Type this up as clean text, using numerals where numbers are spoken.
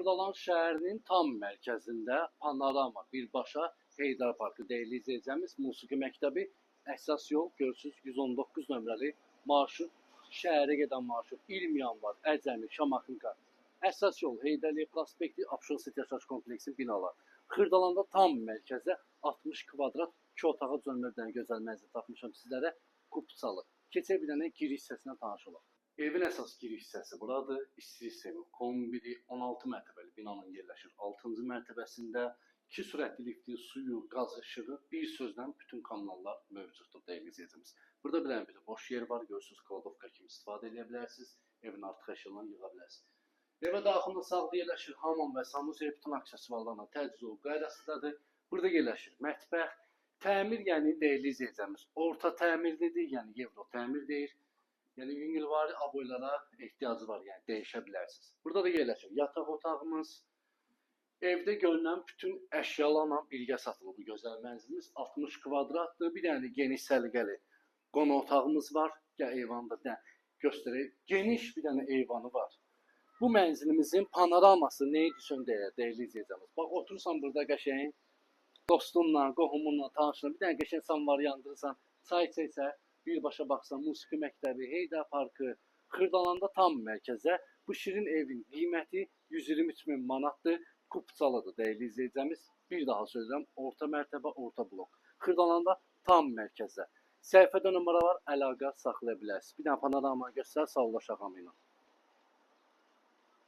Xırdalan şəhərinin tam mərkəzində panorama birbaşa Heydər Parkı dəyərli izləyicimiz, musiqi məktəbi, əsas yol görürsünüz 119 nömrəli marşrut, şəhərə gedən marşrut 20 yanvar, Əcəmi, Şamaxınka. Əsas yol Heydər Əliyev prospekti, Abşeron City yaşayış kompleksinin binaları. Xırdalanda tam mərkəzdə 60 kvadrat 2 otağa düzəlmə bir dənə gözəl mənzil tapmışam sizlərə. Kupçalı. Keçək bir dənə giriş hissəsinə tanış olaq. Evin əsas giriş hissəsi buradır. İsti sistemi kombiri 16 mərtəbəli binanın yerləşir 6-cı mərtəbəsində. 2 sürətli lifti, suyu, qaz, işığı, bir sözlə bütün kommunallar mövcuddur dəyərli izləyicimiz. Burada bir dənə belə boş yer var, görürsünüz, kladovka kimi istifadə edə bilərsiniz. Evin artıq əşyalarını yığa bilərsiniz. Evə daxilində sağda yerləşir hamam və sanuzel, bütün aksesuarlarla təchiz olunub qaydasındadır. Burada yerləşir mətbəx. Təmir, yəni dəyərli izləyicimiz, orta təmirlidir, yəni Yevro təmir deyir. Yəni yüngülvari aboylara ehtiyacı var, yəni dəyişə bilərsiniz. Burada da yerləşir yataq otağımız. Evdə görünən bütün əşyalarla birgə satılır bu gözəl mənzilimiz. 60 kvadratdır. Bir dənə də geniş səliqəli qonaq otağımız var. Gəl eyvanda bir dənə göstərək. Geniş bir dənə eyvanı var. Bu mənzilimizin panoraması nə üçün deyir, dəyərli izləyicimiz. Bax, oturursan burada qəşəng dostunla, qohumunla, tanışınla, bir dənə qəşəng samovar yandırırsan, çay içəksə, birbaşa baxsan, musiqi məktəbi, Heydər Parkı, Xırdalanda tam mərkəzə. Bu şirin evin qiyməti 123 min manatdır. Kupçalıdır dəyərli izləyicimiz. Bir daha söyləyirəm, orta mərtəbə, orta blok. Xırdalanda tam mərkəzdə. Səhifədə nömrə var, əlaqə saxlaya bilərsiniz. Bir dənə panoramanı göstər, sağollaşaq hamı ilə.